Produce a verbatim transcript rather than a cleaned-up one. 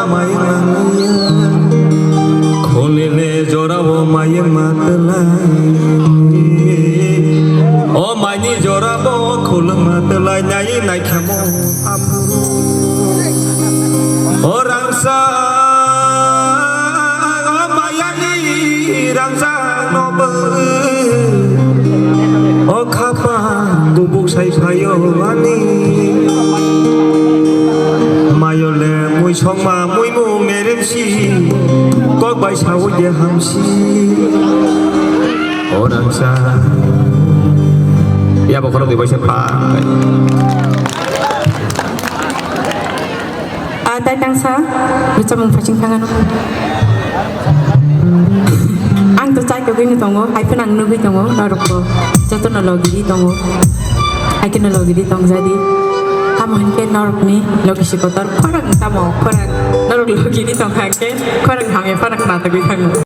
Mayung khulile jorao mayung matwlai. O maini jorao khulung matwlai nai nai khamo aphuru. O rangsa, o mayani rangsa nobo. O khapang gubuk sai phaio ani. Mayole mui songma muimu meremsi. Kok bai sawi de hamsi. O rangsa. Ya bokhorok di bai se pha. Ah, tai tangsa, bwchamung phasing thangano. Ang to chai kogwino tongo, hai phano ang nugwi tongo, norokbo jotono logiri tongo. Hai kheno logiri tongjadi. Tamo hinkhe norokni logi si kotor khorang tamo khorang norok logiri tongkha hinkhe khorang hamya phano khnatagwi thango.